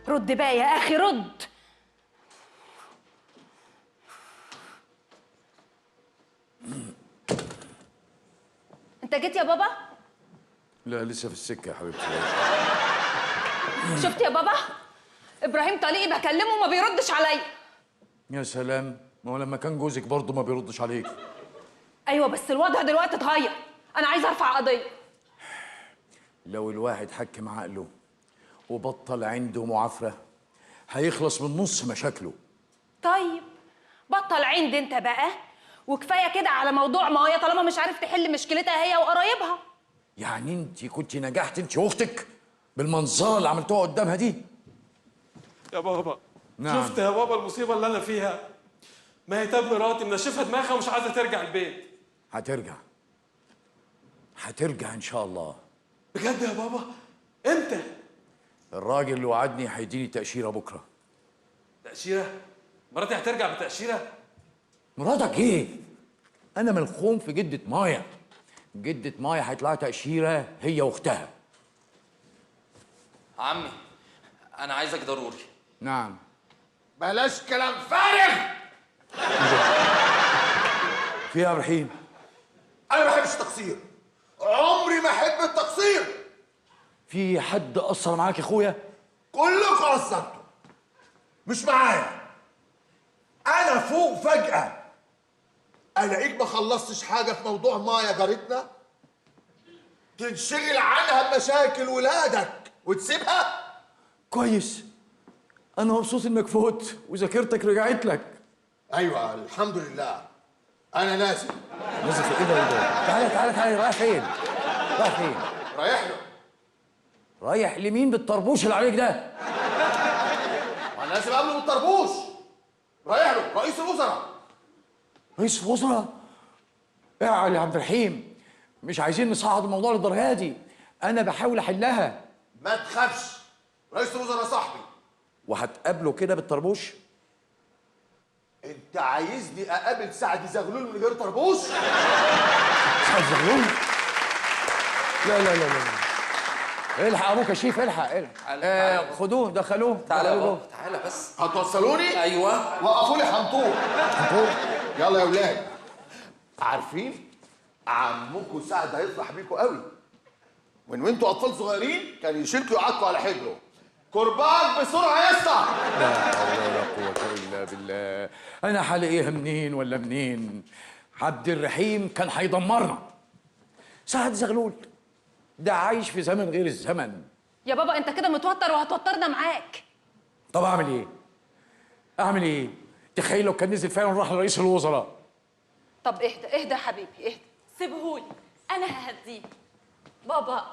رد بقى يا اخي رد. انت جيت يا بابا؟ لا لسه في السكة يا حبيبتي. شفت يا بابا؟ ابراهيم طليقي بكلمه وما بيردش عليا. يا سلام، ما هو لما كان جوزك برضه ما بيردش عليك. ايوه بس الوضع دلوقتي اتغير، انا عايزه ارفع قضية. لو الواحد حكم عقله وبطل عنده معافره هيخلص من نص مشاكله. طيب بطل عند انت بقى، وكفاية كده على موضوع مايا طالما مش عارف تحل مشكلتها هي وقرايبها. يعني انت كنت نجحت انت واختك بالمنظره اللي عملتوها قدامها دي؟ يا بابا. نعم. شفت يا بابا المصيبة اللي انا فيها؟ ما هي تاب مراتي منشفها دماغها ومش عايزه ترجع البيت. هترجع، هترجع ان شاء الله. بجد يا بابا؟ امتى؟ الراجل اللي وعدني هيديني تأشيرة بكرة. تأشيرة؟ مراتي هترجع بتأشيرة؟ مراتك ايه؟ أنا ملخوم في جدة مايا. جدة مايا هيطلع تأشيرة هي وأختها. عمي أنا عايزك ضروري. نعم. بلاش كلام فارغ. في يا رحيم؟ أنا ما بحبش التقصير، عمري ما أحب التقصير. في حد قصر معاك يا اخويا؟ كلكم قصرتوا، مش معايا. انا فوق فجأة الاقيك ما خلصتش حاجة في موضوع مايا جارتنا، تنشغل عنها بمشاكل ولادك وتسيبها؟ كويس، انا مبسوط انك فوت وذاكرتك رجعت لك. ايوه الحمد لله. انا نازل. نازل في ايه ده؟ تعالى تعالى تعالى، رايح فين؟ رايح فين؟ رايح له. رايح لمين بالطربوش اللي عليك ده؟ انا لازم اقابله بالطربوش. رايح له رئيس الوزراء. رئيس الوزراء؟ اعلى يا عبد الرحيم، مش عايزين نصعد الموضوع للدرجة دي، انا بحاول احلها. ما تخافش، رئيس الوزراء صاحبي. وهتقابله كده بالطربوش؟ انت عايزني اقابل سعد زغلول من غير طربوش؟ سعد زغلول؟ لا لا لا لا، الحق ابوك يا شيف، الحق الحق. خدوه دخلوه. تعالى يا بابا، تعالى بس. هتوصلوني؟ ايوه. وقفوا لي حنطور. حنطور؟ يلا يا ولاد. عارفين عمكم سعد هيفرح بيكوا قوي. من وانتوا اطفال صغيرين كان يشيلكوا يقعدكوا على حجره. كرباج بسرعة يا اسطى. لا حول ولا قوة الا بالله. انا هلاقيها منين ولا منين؟ عبد الرحيم كان هيدمرنا. سعد زغلول ده عايش في زمن غير الزمن. يا بابا انت كده متوتر وهتوترنا معاك. طب اعمل ايه؟ اعمل ايه؟ تخيل لو كان نزل فعلا راح لرئيس الوزراء. طب اهدى اهدى يا حبيبي اهدى. سيبهولي انا ههديه. بابا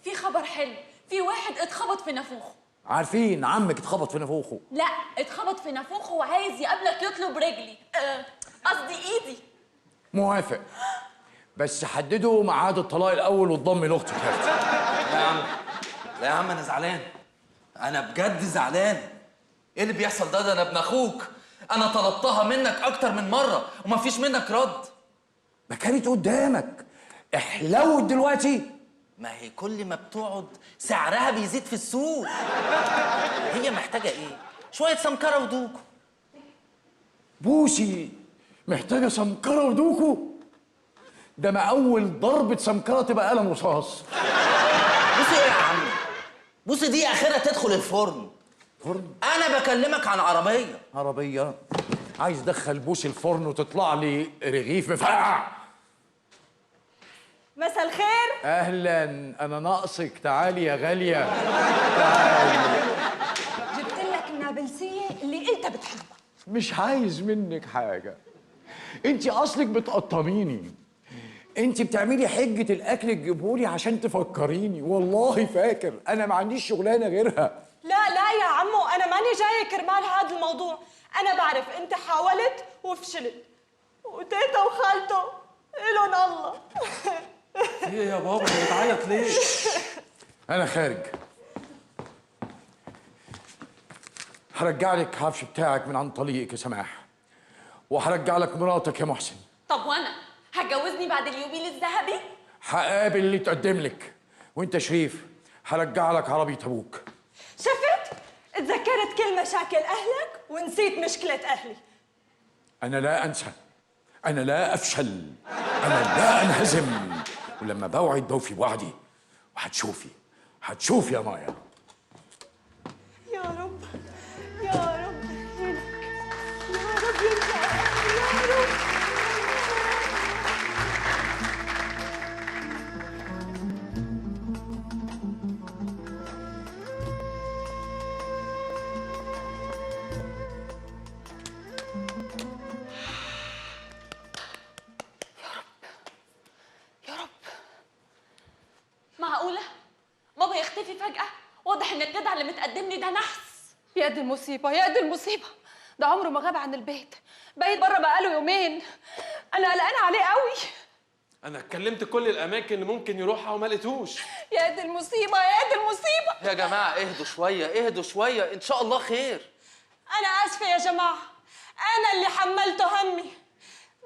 في خبر حلو، في واحد اتخبط في نافوخه. عارفين عمك اتخبط في نافوخه؟ لا اتخبط في نافوخه وعايز يقابلك يطلب رجلي، قصدي ايدي. موافق، بس حددوا ميعاد الطلاق الاول وتضمي لاختك يا اختي. لا يا عم، لا يا عم، انا زعلان، انا بجد زعلان. ايه اللي بيحصل ده؟ ده انا ابن اخوك، انا طلبتها منك اكتر من مرة ومفيش منك رد. ما كانت قدامك، احلوت دلوقتي. ما هي كل ما بتقعد سعرها بيزيد في السوق. هي محتاجه ايه؟ شوية سمكره ودوكو. بوسي محتاجه سمكره ودوكو؟ ده ما اول ضربه سمكره تبقى قلم رصاص. بصي ايه يا عم؟ بصي دي اخرها تدخل الفرن. فرن؟ انا بكلمك عن عربية. عربية؟ عايز ادخل بوسي الفرن وتطلع لي رغيف مفقع. مساء الخير. اهلا، انا ناقصك، تعالي يا غالية تعالي. جبت لك النابلسيه اللي انت بتحبها. مش عايز منك حاجة، انت اصلك بتقطميني، انت بتعملي حجه الاكل تجيبهولي عشان تفكريني. والله فاكر انا ما عنديش شغلانة غيرها. لا لا يا عمو، انا ماني جاية كرمال هذا الموضوع. انا بعرف انت حاولت وفشلت، وتيتا وخالته إلهم الله. ايه يا بابا بتعيط ليه؟ انا خارج، هرجع لك عفش بتاعك من عن طريقك يا سماح، وهرجع لك مراتك يا محسن. طب وانا هتجوزني بعد اليوبيل الذهبي؟ هقابل اللي تقدم لك، وانت شريف هرجع لك عربية ابوك. شفت؟ تذكرت كل مشاكل اهلك ونسيت مشكلة اهلي. انا لا انسى، انا لا افشل، انا لا انهزم، ولما بوعد بوفي بوعدي. وهتشوفي، هتشوفي يا مايا. يا رب يا رب دخيلك، يا رب يرجع يا رب. يا رب. معقولة بابا يختفي فجأة؟ واضح ان الجدع اللي متقدم لي ده نحس. يا دي المصيبة، يا دي المصيبة، ده عمره ما غاب عن البيت، بايت بره بقاله يومين. أنا قلقانة عليه قوي. انا اتكلمت كل الاماكن اللي ممكن يروحها وما لقيتهوش. يا دي المصيبة، يا دي المصيبة. يا جماعة اهدوا شوية، اهدوا شوية، ان شاء الله خير. أنا آسفة يا جماعة، أنا اللي حملته همي.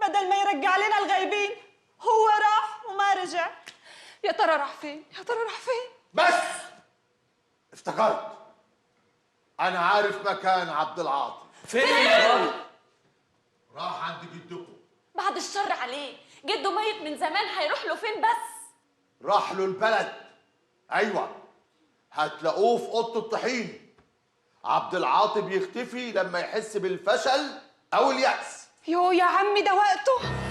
بدل ما يرجع لنا الغايبين هو راح وما رجع. يا ترى راح فين؟ يا ترى راح فين؟ بس افتكرت، انا عارف مكان عبد العاطي. فين؟ راح عند جدكم. بعد الشر عليه، جده ميت من زمان، هيروح له فين بس؟ راح له البلد. ايوه، هتلاقوه في اوضة الطحين. عبد العاطي بيختفي لما يحس بالفشل او اليأس. يو يا عمي ده وقته.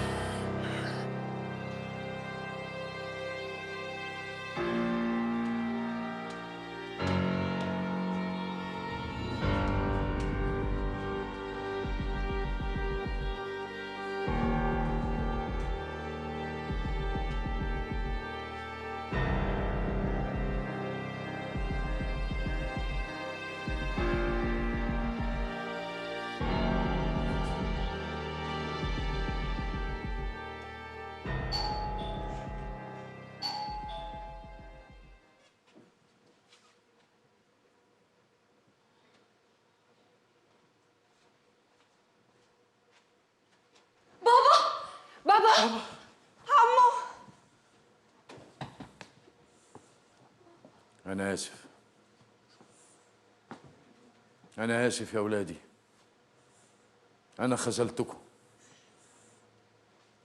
بابا، عمو أنا آسف، أنا آسف يا أولادي، أنا خذلتكم.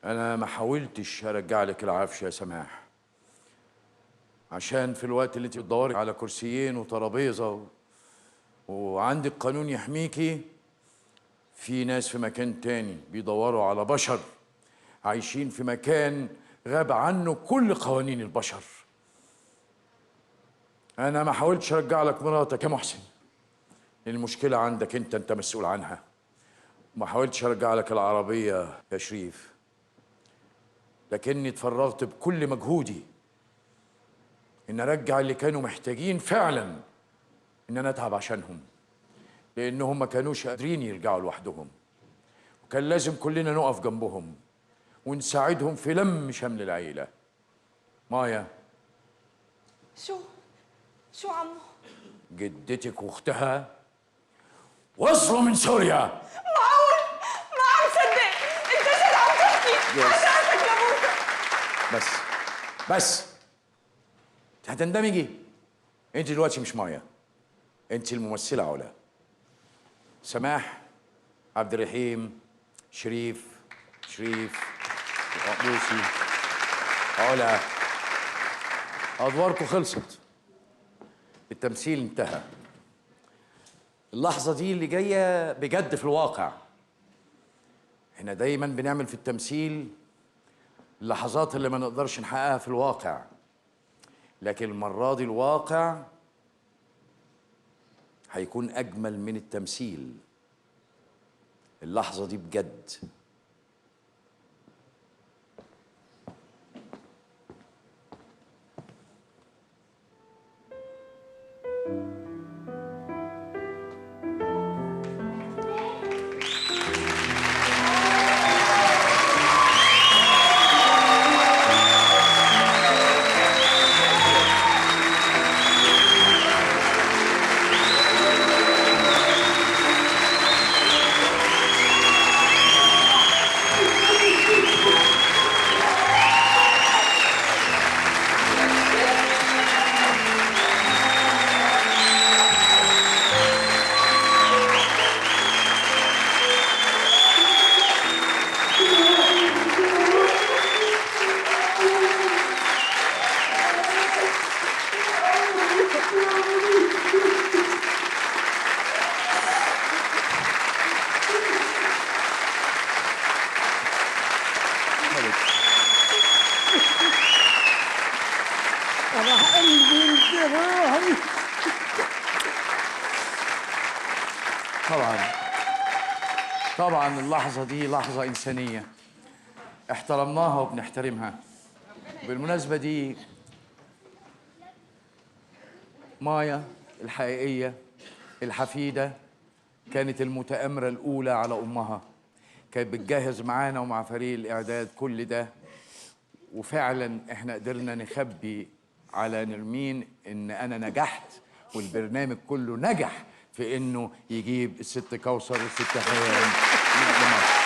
أنا ما حاولتش أرجع لك العفش يا سماح، عشان في الوقت اللي أنت بتدوري على كرسيين وترابيزة وعندك قانون يحميكي، في ناس في مكان تاني بيدوروا على بشر عايشين في مكان غاب عنه كل قوانين البشر. أنا ما حاولتش أرجع لك مراتك يا محسن، المشكلة عندك أنت، أنت مسؤول عنها. ما حاولتش أرجع لك العربية يا شريف، لكني اتفرغت بكل مجهودي إن أرجع اللي كانوا محتاجين فعلاً إن أنا أتعب عشانهم، لأنهم ما كانوش قادرين يرجعوا لوحدهم، وكان لازم كلنا نقف جنبهم ونساعدهم في لم شمل العيلة. مايا. شو عمو؟ جدتك واختها وصلوا من سوريا. معقول؟ ما عم صدق، انت شو عم تحكي؟ عشانك يا بوسه. بس بس هتندمجي. انت دلوقتي مش مايا، انت الممثلة علا. سماح، عبد الرحيم، شريف، شريف، بوسي، علا، ادواركم خلصت، التمثيل انتهى. اللحظة دي اللي جاية بجد في الواقع. احنا دايما بنعمل في التمثيل اللحظات اللي ما نقدرش نحققها في الواقع، لكن المرة دي الواقع هيكون أجمل من التمثيل. اللحظة دي بجد. طبعا طبعا اللحظة دي لحظة إنسانية احترمناها وبنحترمها. بالمناسبة دي مايا الحقيقية الحفيدة كانت المتآمرة الأولى على أمها، كانت بتجهز معانا ومع فريق الإعداد كل ده، وفعلا احنا قدرنا نخبي على نرمين إن أنا نجحت والبرنامج كله نجح في إنه يجيب الست كوثر والست حيان لمصر.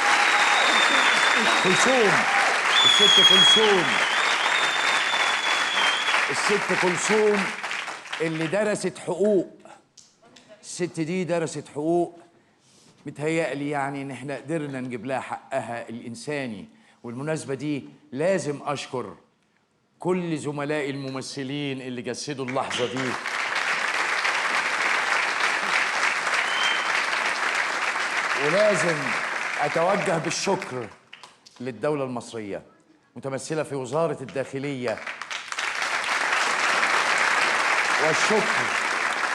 كلثوم، الست كلثوم، الست كلثوم اللي درست حقوق، الست دي درست حقوق، متهيألي يعني إن إحنا قدرنا نجيب لها حقها الإنساني. والمناسبة دي لازم أشكر كل زملائي الممثلين اللي جسدوا اللحظة دي. ولازم أتوجه بالشكر للدولة المصرية متمثلة في وزارة الداخلية، والشكر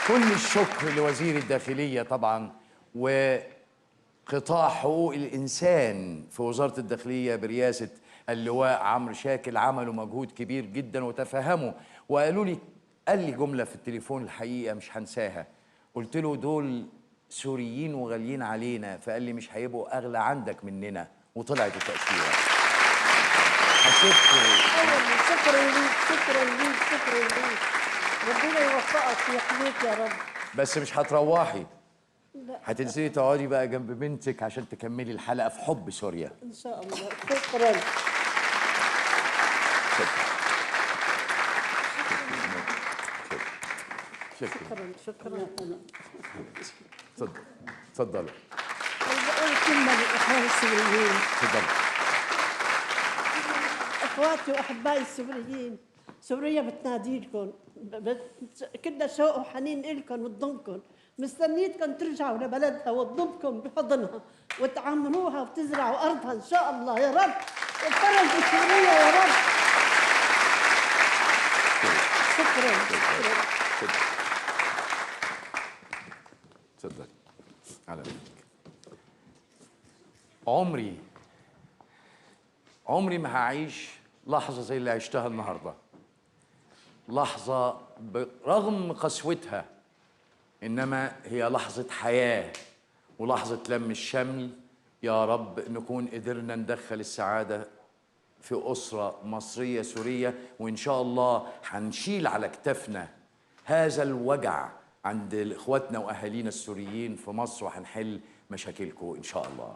كل الشكر لوزير الداخلية طبعا وقطاع حقوق الإنسان في وزارة الداخلية برئاسة اللواء عمرو شاكل. عملوا مجهود كبير جدا وتفهموا، وقالوا لي، قال لي جملة في التليفون الحقيقة مش هنساها، قلت له دول سوريين وغاليين علينا، فقال لي مش هيبقوا أغلى عندك مننا، وطلعت التأشيرة. شكرا ليك، شكرا ليك، شكرا ليك، ربنا يوفقك ويحميك يا رب. بس مش هتروحي، لا هتنزلي تقعدي بقى جنب بنتك عشان تكملي الحلقة في حب سوريا إن شاء الله. شكرا. شكرا شكرا. اتفضل اتفضلي. عايزة أقول كلمة للإخوان السوريين. اتفضلي. إخواتي وأحبائي السوريين، سوريا بتناديلكم، كلنا شوق وحنين إلكم وتضمكم، مستنيتكم ترجعوا لبلدها وتضمكم بحضنها وتعمروها وتزرعوا أرضها إن شاء الله يا رب، وتفرج بسوريا يا رب. شكرا. شكرا. اتفضلي على بالك. عمري ما هعيش لحظة زي اللي عشتها النهاردة، لحظة برغم قسوتها إنما هي لحظة حياة ولحظة لم الشمل. يا رب نكون قدرنا ندخل السعادة في أسرة مصرية سورية، وإن شاء الله هنشيل على كتافنا هذا الوجع عند إخواتنا وأهالينا السوريين في مصر، وهنحل مشاكلكم إن شاء الله.